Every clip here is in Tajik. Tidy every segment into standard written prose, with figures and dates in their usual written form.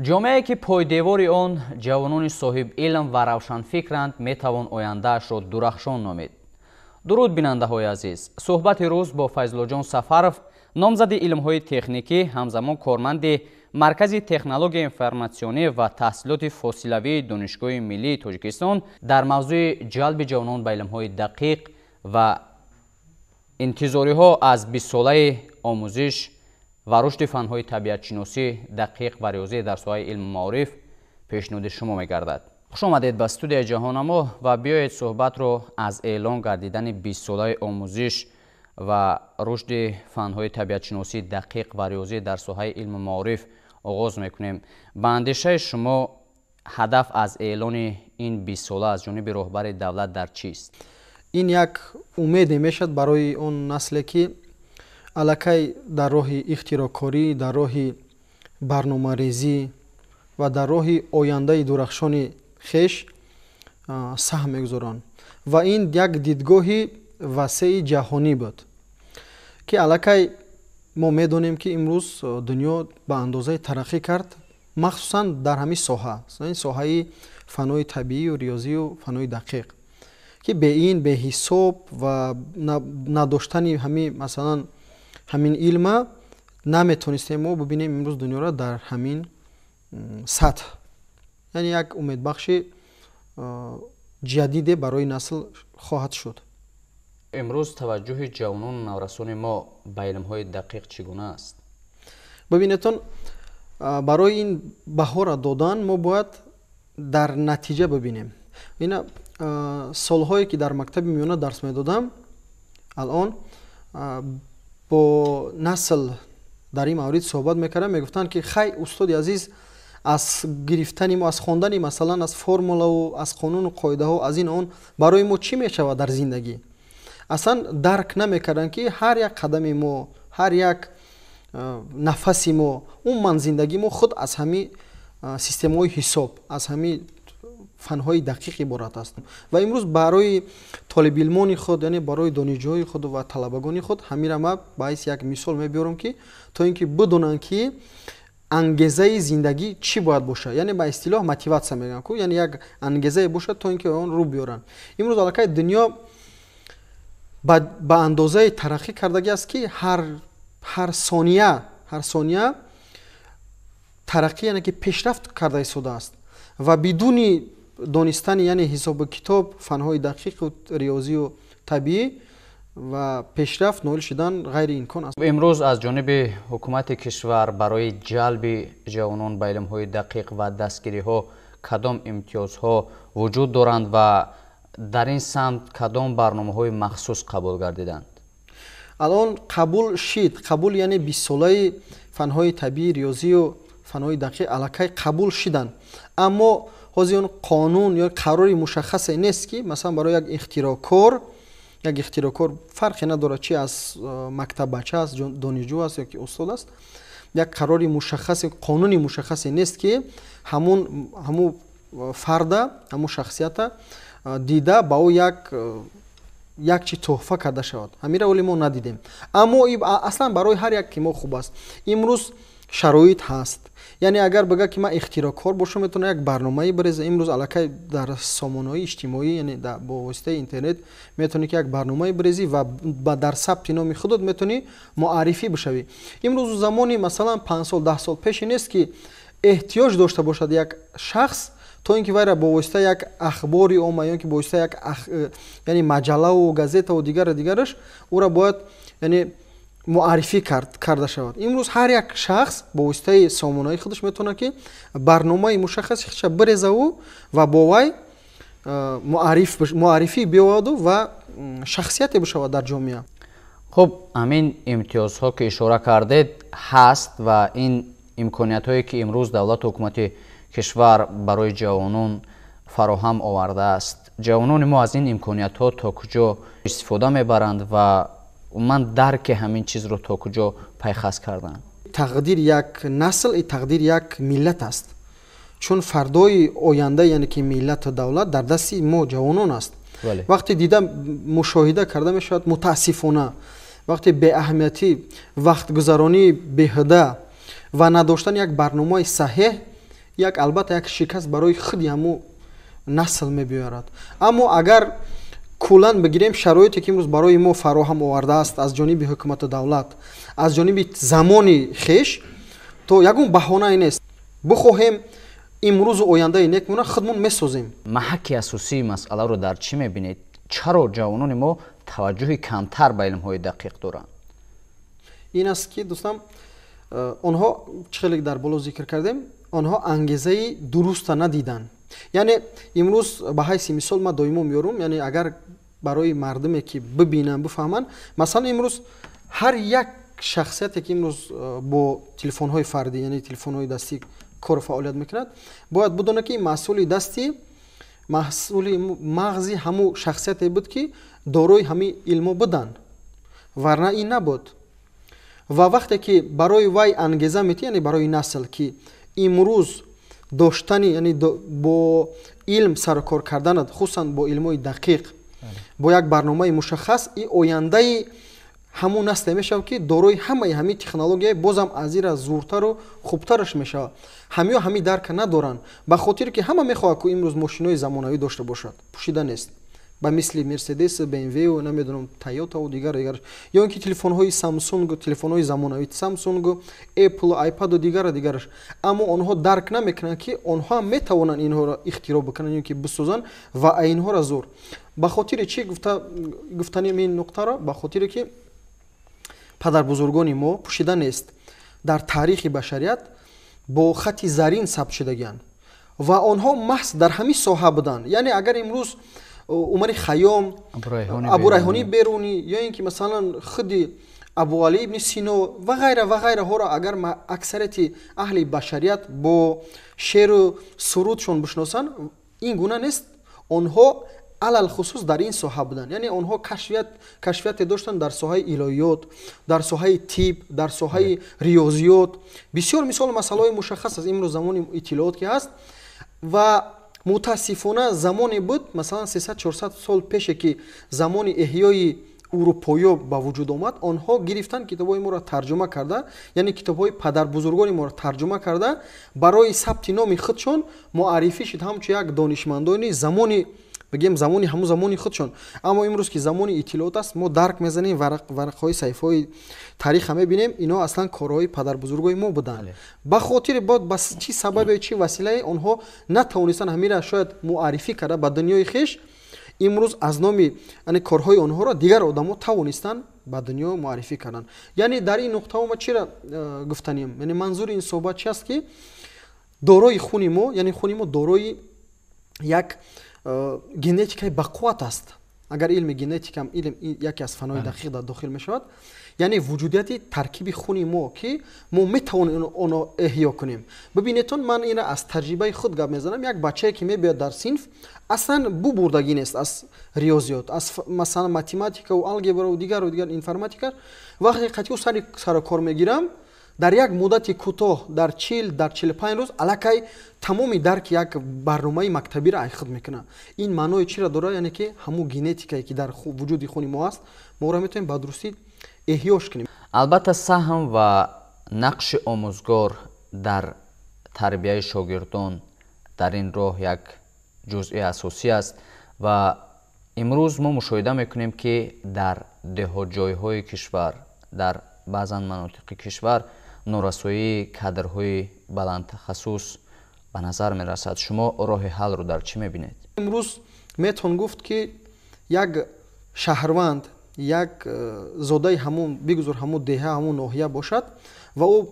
Ҷомеае ки пойдевори он ҷавонони соҳиб илм ва равшанфикранд, метавон ояндаашро дурахшон номид. Дуруд, бинандаҳои азиз! Суҳбати рӯз бо Файзуллоҷон Сафаров, номзади илмҳои техникӣ, ҳамзамон корманди Маркази технологияи информатсионӣ ва таҳсилоти фосилавии Донишгоҳи миллии Тоҷикистон, дар мавзӯи ҷалби ҷавонон ба илмҳои дақиқ ва интизориҳо аз бистсолаи омӯзиш ва рушди фанҳои табиатшиносӣ, дақиқ ва риёзӣ дар соҳаи илму маориф пешниҳоди шумо мегардад. Хуш омадед ба студияи Ҷаҳоннамо ва биёед суҳбатро аз эълон гардидани бистсолаи омӯзиш ва рушди фанҳои табиатшиносӣ, дақиқ ва риёзӣ дар соҳаи илму маориф оғоз мекунем. Ба андешаи шумо, ҳадаф аз эълони ин бистсола аз ҷониби роҳбари давлат дар чист? Ин як умеде мешавад барои он насле, ки аллакай дар роҳи ихтироъкорӣ, дар роҳи барномарезӣ ва дар роҳи ояндаи дурахшони хеш саҳм мегузоранд. Ва ин як дидгоҳи васеи ҷаҳонӣ буд, ки аллакай мо медонем, ки имрӯз дунё ба андозаи тараққӣ кард, махсусан дар ҳамин соҳа, соҳаи фанҳои табиию риёзию фанҳои дақиқ, ки бе ин, беҳисоб ва надоштани ҳамин, масалан, ҳамин илма наметонистем мо бибинем имрӯз дунёро дар ҳамин сатҳ. Яъне як умедбахши ҷадиде барои насл хоҳад шуд. Имрӯз таваҷҷӯҳи ҷавонону наврасони мо ба илмҳои дақиқ чӣ гуна аст? Бибинедтон, барои ин баҳора додан мо бояд дар натиҷа бибинем. Ина солҳое ки дар мактаби миёна дарс медодам, алон бо насл дар ин маврид суҳбат мекардам, мегуфтанд, ки хай, устоди азиз, аз гирифтани мо, аз хондани, масалан, аз формулаву аз қонуну қоидаҳо, аз ин он барои мо чӣ мешавад дар зиндагӣ? Аслан дарк намекарданд, ки ҳар як қадами мо, ҳар як нафаси мо, умуман зиндагии мо худ аз ҳамин системаҳои ҳисоб, аз ҳамин фанҳои дақиқ иборат аст. Ва имрӯз барои толибилмони худ, яъне барои донишҷӯҳои худ ва талабагони худ ҳамира ма ба ҳайси як мисол мебиёрам, ки то ин ки бидонанд, ки ангезаи зиндагӣ чӣ бояд бошад, яъне ба истилоҳ мотиватсия мегӯянд ку, яъне як ангезае бошад, то ин ки он рӯ биёранд. Имрӯз аллакай дунё ба андозаи тараққӣ кардагӣ аст, ки ҳар сония тараққӣ, яъне ки пешрафт карда истодааст, ва бидуни донистани, яъне ҳисобу китоб, фанҳои дақиқу риёзию табиӣ ва пешрафт ноил шудан ғайриимкон аст. Имрӯз аз ҷониби ҳукумати кишвар барои ҷалби ҷавонон ба илмҳои дақиқ ва дастгириҳо кадом имтиёзҳо вуҷуд доранд ва дар ин самт кадом барномаҳои махсус қабул гардиданд? Алон қабул шид, қабул, яъне бистсолаи фанҳои табиӣ, риёзию фанҳои дақиқ аллакай қабул шиданд, аммо ҳозир он қонун ё қарори мушаххасе нест, ки масалан барои як ихтироъкор, фарқе надорад, чи аз мактаббача аст, донишҷӯ аст ё ки устод аст, як қарори мушаххасе, қонуни мушаххасе нест, ки ҳамун фарда, ҳамун шахсията дида, ба ӯ як чи тӯҳфа карда шавад. Ҳамира вале мо надидем, аммо аслан барои ҳар як ки мо хуб аст. Имрӯз шароит ҳаст, яъне агар бигӯяд, ки ман ихтироъкор бошам, метавонам як барномае биреза. Имрӯз аллакай дар сомонаҳои иҷтимоӣ, яъне бо воситаи интернет метавонӣ, ки як барномае бирезӣ ва дар сабти номи худот метавонӣ муаррифӣ бишавӣ. Имрӯз замони, масалан, 5 сол, 10 сол пеше нест, ки эҳтиёҷ дошта бошад як шахс, то ин ки вайра бо воситаи як ахбори омма ё ки бо воситаи як яъне маҷаллаву газетаву дигару дигараш ӯра бояд, яъне, муаррифӣ карда шавад. Имрӯз ҳар як шахс бо воситаи сомонаи худаш метавонад, ки барномаи мушаххаси худша бирезаву ва бо вай муаррифӣ биёваду ва шахсияте бишавад дар ҷомеа. Хуб, ҳамин имтиёзҳо, ки ишора кардед, ҳаст ва ин имкониятҳое, ки имрӯз давлату ҳукумати кишвар барои ҷавонон фароҳам овардааст, ҷавонони мо аз ин имкониятҳо то куҷо истифода мебаранд ва умуман дарки ҳамин чизро то куҷо пайхас карданд? Тақдири як насл тақдири як миллат аст, чун фардои оянда, яъне ки миллату давлат, дар дасти мо ҷавонон аст. Вақте дида мушоҳида карда мешавад, мутаассифона, вақте беаҳамиятӣ, вақтгузаронии беҳуда ва надоштани як барномаи саҳеҳ. Як албатта як шикаст барои худи ҳамун насл мебиёрад. Аммо агар куллан бигирем, шароите ки имрӯз барои мо фароҳам овардааст аз ҷониби ҳукумату давлат, аз ҷониби замони хеш, то ягон баҳонае нест. Бихоҳем имрӯзу ояндаи нек мона худмон месозем. Маҳаки асосии масъаларо дар чӣ мебинед? Чаро ҷавонони мо таваҷҷӯҳи камтар ба илмҳои дақиқ доранд? Ин аст ки, дӯстам, онҳо, чӣ хеле дар боло зикр кардем, онҳо ангезаи дуруста надиданд. Яъне имрӯз ба ҳайси мисол ман доимо меёрум, яъне агар барои мардуме ки бибинанд, бифаҳманд, масалан, имрӯз ҳар як шахсияте ки имрӯз бо телефонҳои фардӣ, яъне телефонҳои дастӣ кору фаъолият мекунад, бояд бидонад, ки маҳсули дасти, маҳсули мағзи ҳамун шахсияте буд, ки дорои ҳамин илмо буданд, варна ин набуд. Ва вақте ки барои вай ангеза метиҳ, яъне барои насл, ки имрӯз доштани, яъне бо илм сарукор карданат, хусусан бо илмҳои дақиқ, бо як барномаи мушаххас, и ояндаи ҳамун насле мешавад, ки дорои ҳамаи ҳамин технология бозам аз ира зуртару хубтараш мешавад. Ҳамиё ҳамин дарка надоранд, ба хотире ки ҳама мехоҳад, ку имрӯз мошинои замонавӣ дошта бошад, пӯшида нест, ба мисли Мерседес, БМВ, намедонам, Тойотау дигар дигар, ё ин ки телефонҳои Самсунг, телефонҳои замонавӣ Самсунг, Apple, iPaду дигара дигараш. Аммо онҳо дарк намекунанд, ки онҳо ҳам метавонанд инҳоро ихтироъ бикунанд ё ки бисозанд ва инҳоро зур. Ба хотири чӣ гуфтанем ин нуқтаро? Ба хотире ки падарбузургони мо, пӯшида нест, дар таърихи башарият бо хати зарин сабт шудагианд ва онҳо маҳз дар ҳамин соҳа буданд. Яъне агар имрӯз Умари Хайём, Абурайҳонии Берунӣ ё ин ки масалан худи Абуалӣ ибни Сино ва ғайра ва ғайраҳоро агар аксарияти аҳли башарият бо шеъру сурудшон бишносанд, ин гуна нест. Онҳо алалхусус дар ин соҳа буданд, яъне онҳо кашфияте доштанд дар соҳаи илоҳиёт, дар соҳаи тиб, дар соҳаи риёзиёт. Бисёр мисолу масъалаҳои мушаххас аст. Имрӯз замони иттилоот ки ҳаст ва мутаассифона замоне буд, масалан 300-400 сол пеше, ки замони эҳёи урупоё ба вуҷуд омад, онҳо гирифтанд китобҳои моро тарҷума карда, яъне китобҳои падарбузургони моро тарҷума карда, барои сабти номи худшон муаррифӣ шуд ҳамчун як донишмандони замони, бигем, замони ҳамун замони худшон. Аммо имрӯз ки замони иттилоот аст, мо дарк мезанем, варақҳои саҳифаҳои тариха мебинем, ино аслан корҳои падарбузургои мо буданд. Ба хотири бод ба чӣ сабабе, чӣ василае онҳо натавонистанд ҳамира шояд муаррифӣ карда ба дунёи хеш, имрӯз аз номи корҳои онҳоро дигар одамо тавонистанд ба дунё муаррифӣ карданд. Яъне дар ин нуқтаҳо ма чира гуфтанем, яъне манзури ин суҳбат чи аст, ки дорои хуни мо, яъне хуни мо дорои як генетикаи бақувват аст. Агар илми генетикам илм яке аз фанҳои дақиқ дар дохил мешавад, яъне вуҷудияти таркиби хуни мо, ки мо метавонем онро эҳё кунем. Бибинедтон, ман ина аз таҷрибаи худ гап мезанам. Як бачае ки мебиёд дар синф, аслан бубурдагӣ нест аз риёзиёт, аз масалан математикаву алгебраву дигару дигар, информатика, вақте қатъи ӯ сари сарукор мегирам, дар як муддати кӯтоҳ, дар 40, дар 45 рӯз аллакай тамоми дарки як барномаи мактабиро ай худ мекунад. Ин маънои чиро дорад? Яъне ки ҳамун генетикае ки дар вуҷуди хуни мо аст, мо ӯро метавонем ба дурустӣ эҳёш кунем. Албатта, саҳм ва нақши омӯзгор дар тарбияи шогирдон дар ин роҳ як ҷузъи асосӣ аст ва имрӯз мо мушоҳида мекунем, ки дар деҳотҷойҳои кишвар, дар баъзан манотиқи кишвар норасоии кадрҳои баландтахассус ба назар мерасад. Шумо роҳи ҳаллро дар чӣ мебинед? Имрӯз метавон гуфт, ки як шаҳрванд, як зодаи ҳамун, бигузор ҳамун деҳа, ҳамун ноҳия бошад, ва ӯ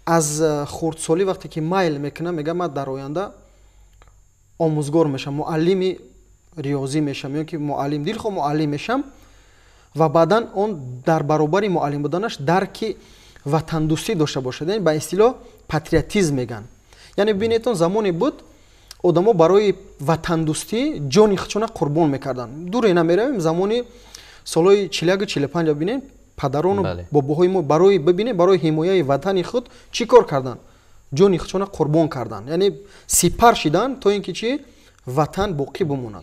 аз хурдсолӣ вақте ки майл мекунад, мегӯяд: «Ман дар оянда омӯзгор мешавам, муаллими риёзӣ мешавам ё ки муаллим, дилхоҳ муаллим мешавам», ва баъдан он дар баробари муаллим буданаш дарки ватандӯстӣ дошта бошад, яъне ба истилоҳ патриотизм мегӯянд. Яъне бибинедтон, замоне буд, одамо барои ватандӯстӣ ҷони худшона қурбон мекарданд. Дуре намеравем, замони солҳои 41-у 45 бибинем, падарону бобоҳои мо барои, бибинем, барои ҳимояи ватани худ чӣ кор карданд? Ҷони худшона қурбон карданд, яъне сипар шиданд, то ин ки чӣ, ватан боқӣ бимонад.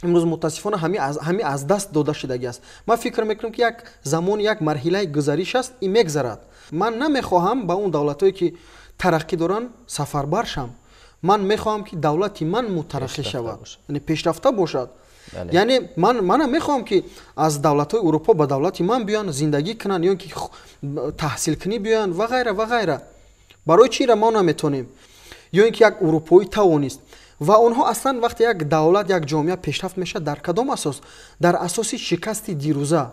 Имрӯз мутаассифона ҳами аз даст дода шудагӣ аст. Ман фикр мекунам, ки як замони, як марҳилаи гузариш аст и мегзарад. Ман намехоҳам ба он давлатҳое ки тараққӣ доранд сафарбар шам. Ман мехоҳам, ки давлати ман мутараққӣ шавад, яъне пешрафта бошад. Яъне манам мехоҳам, ки аз давлатҳои Урупо ба давлати ман биёянд, зиндагӣ кунанд ё ки таҳсилкунӣ биёянд ва ғайра ва ғайра. Барои чиро мо наметонем? Ё ин ки як урупоӣ тавонист. Ва онҳо аслан вақте як давлат, як ҷомеа пешрафт мешавад, дар кадом асос? Дар асоси шикасти дирӯза.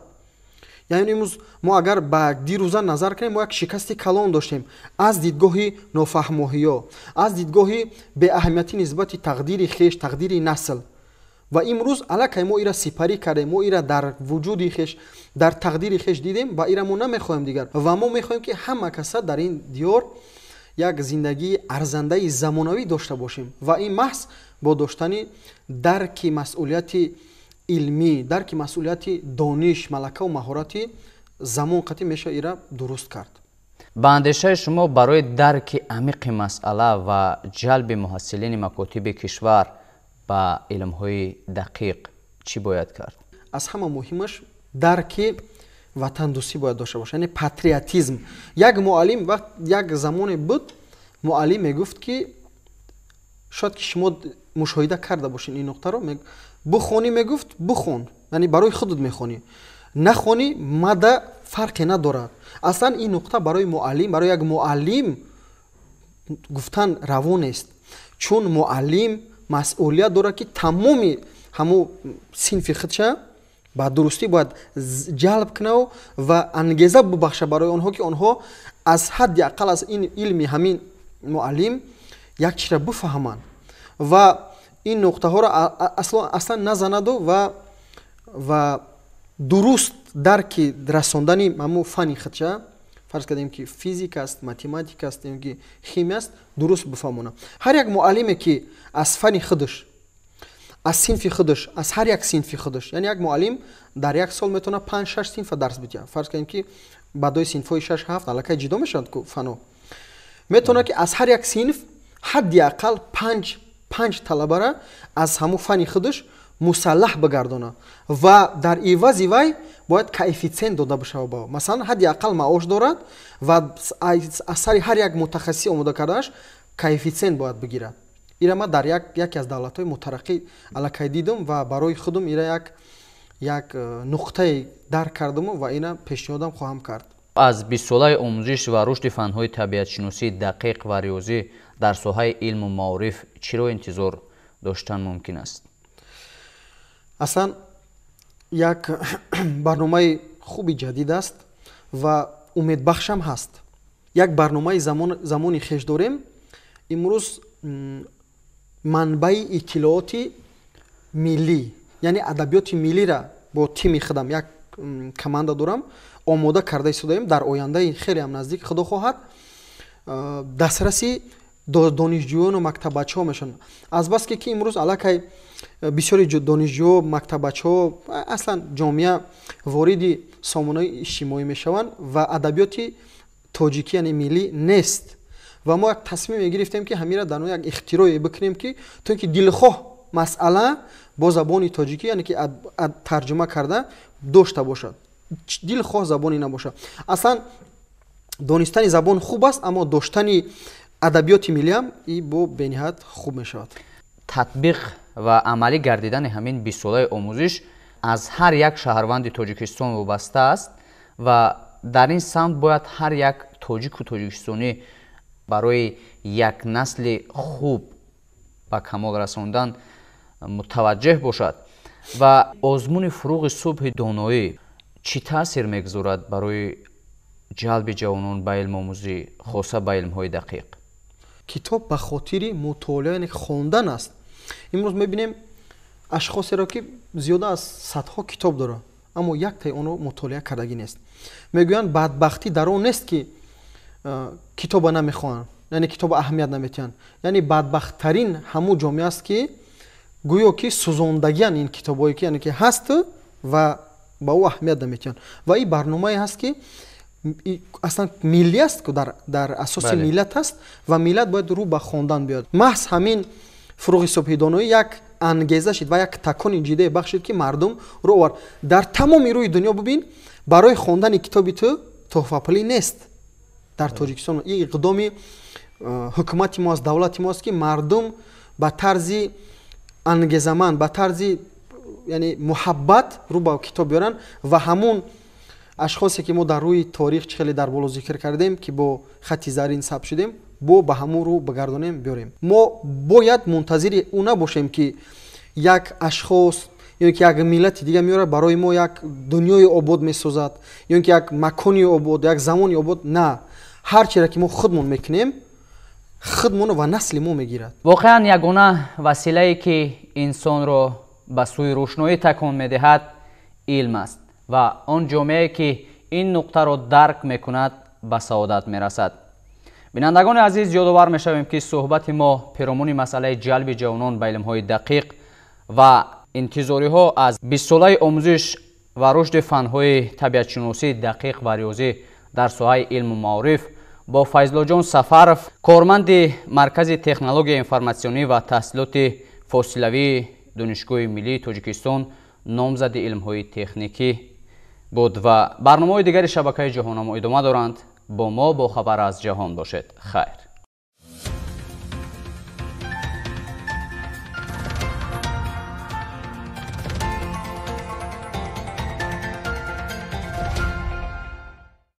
Яъне имрӯз мо агар ба дирӯза назар кунем, мо як шикасти калон доштем аз дидгоҳи нофаҳмоҳиё, аз дидгоҳи беаҳамиятӣ нисбати тақдири хеш, тақдири насл. Ва имрӯз аллакай мо ира сипарӣ кардем, мо ира дар вуҷуди хеш, дар тақдири хеш дидем ва ира мо намехоҳем дигар. Ва мо мехоҳем, ки ҳама каса дар ин диёр як зиндагии арзандаи замонавӣ дошта бошем. Ва ин маҳз бо доштани дарки масъулияти илмӣ, дарки масъулияти дониш, малакаву маҳорати замон қатъӣ мешавад ира дуруст кард. Ба андешаи шумо, барои дарки амиқи масъала ва ҷалби муҳассилини макотиби кишвар ба илмҳои дақиқ чӣ бояд кард? Аз ҳама муҳимаш дарки ватандӯстӣ бояд дошта бошад, яъне патриотизм. Як муаллим вақт як замоне буд, муаллим мегуфт, ки шояд ки шумо мушоҳида карда бошед ин нуқтаро: бухонӣ, мегуфт, бухон, яъне барои худат мехонӣ, нахонӣ мада фарқе надорад. Аслан ин нуқта барои муаллим, барои як муаллим гуфтан раво нест, чун муаллим масъулият дорад, ки тамоми ҳамун синфи худша ба дурустӣ бояд ҷалб кунав ва ангеза бубахша барои онҳо, ки онҳо аз ҳадди ақал аз ин илми ҳамин муаллим як чизра бифаҳманд ва ин нуқтаҳоро аслан назанаду ва дуруст дарки расондани ҳамун фани худша, фарз кардем, ки физика аст, математика аст ё ки химия аст, дуруст бифаҳмонад. Ҳар як муаллиме, ки аз фани худаш, аз синфи худаш, аз ҳар як синфи худаш, яъне як муаллим дар як сол метавонад панҷ, шаш синфа дарс бидиҳад, фарз кардем, ки баъдои синфҳои шаш, ҳафт аллакай ҷудо мешаванд фано, метавонад, ки аз ҳар як синф ҳадди ақал панҷ талабара аз ҳамун фани худаш мусаллаҳ бигардонад ва дар ивази вай бояд коэффитсиент дода бишавад ба, масалан, ҳадди ақал маош дорад ва аз сари ҳар як мутахассиси омода кардааш коэффитсиент бояд бигирад. Ира ман дар яке аз давлатҳои мутараққӣ аллакай дидум ва барои худум ира як нуқтае дарк кардаму ва ина пешниҳодам хоҳам кард. Аз бистсолаи омӯзиш ва рушди фанҳои табиатшиносӣ дақиқ ва риёзӣ дар соҳаи илму маориф чиро интизор доштан мумкин аст? Аслан як барномаи хуби ҷадид аст ва умедбахшам ҳаст. Як барномаи замони хеш дорем. Имрӯз манбаи иттилооти миллӣ, яъне адабиёти миллира бо тими худам, як команда дорам, омода карда истодаем. Дар ояндаи хелеам наздик, худо хоҳад, дастраси донишҷӯёну мактаббачаҳо мешаванд. Азбаски ки имрӯз аллакай бисёри донишҷӯ, мактаббачаҳо, аслан ҷомеа вориди сомонаҳои иҷтимоӣ мешаванд ва адабиёти тоҷикӣ, яъне миллӣ нест. Ва мо як тасмим мегирифтем, ки ҳамира дар як ихтирое бикунем, ки то ин ки дилхоҳ масъала бо забони тоҷикӣ, яъне ки тарҷума карда дошта бошад, дилхоҳ забоне набошад. Аслан донистани забон хуб аст, аммо доштани адабиёти миллиам и бо бениҳоят хуб мешавад. Татбиқ ва амалӣ гардидани ҳамин бистсолаи омӯзиш аз ҳар як шаҳрванди Тоҷикистон вобаста аст ва дар ин самт бояд ҳар як тоҷику тоҷикистонӣ барои як насли хуб ба камол расондан мутаваҷҷеҳ бошад. Ва озмуни «Фуруғи субҳи доноӣ» чӣ таъсир мегузорад барои ҷалби ҷавонон ба илмомӯзӣ, хоса ба илмҳои дақиқ? Китоб ба хотири мутолиа, яъне хондан аст. Имрӯз мебинем ашхосеро, ки зиёда аз садҳо китоб дорад, аммо яктаи онро мутолиа кардагӣ нест. Мегӯянд, бадбахтӣ дар он нест, ки китоба намехоҳанд, яъне китоба аҳамият наметиҳанд, яъне бадбахттарин ҳамун ҷомеа аст, ки гӯё ки сӯзондагиан ин китобҳое, ки яъне ки ҳаст ва ба ӯ аҳамият наметиҳанд. Ва ин барномае ҳаст, ки аслан миллӣ аст, ку дар асоси миллат аст ва миллат бояд рӯ ба хондан биёяд. Маҳз ҳамин «Фуруғи субҳи доноӣ» як ангеза шид ва як такони ҷиддие бахшид, ки мардум рӯ овард. Дар тамоми рӯи дунё бубин, барои хондани китоби ту тӯҳфапулӣ нест. Дар Тоҷикистон ин иқдоми Ҳукумати мо аст, давлати мо аст, ки мардум ба тарзи ангезаманд, ба тарзи, яъне, муҳаббат рӯ ба китоб биёранд ва ҳамун ашхосе, ки мо дар рӯи торих, чӣ хеле дар боло зикр кардем, ки бо хати зарин сабт шудем, бо ба ҳамун рӯ бигардонем, биёрем. Мо бояд мунтазири ӯ набошем, ки як ашхос ё ки як миллати дига меорад, барои мо як дунёи обод месозад, ё ки як макони обод, як замони обод. На, ҳар чире ки мо худмон мекунем, худмон ва насли мо мегирад. Воқеан, ягона василае, ки инсонро ба сӯи рӯшноӣ такон медиҳад, илм аст ва он ҷомеае, ки ин нуқтаро дарк мекунад, ба саодат мерасад. Бинандагони азиз, ёдовар мешавем, ки суҳбати мо перомуни масъалаи ҷалби ҷавонон ба илмҳои дақиқ ва интизориҳо аз бистсолаи омӯзиш ва рушди фанҳои табиатшиносӣ, дақиқ ва риёзӣ дар соҳаи илму маориф бо Файзуллоҷон Сафаров, корманди Маркази технологияи информатсионӣ ва таҳсилоти фосилавии Донишгоҳи миллии Тоҷикистон, номзади илмҳои техникӣ буд. Ва барномаҳои дигари шабакаи Ҷаҳоннамо идома доранд. Бо мо бохабар аз ҷаҳон бошед. Хайр.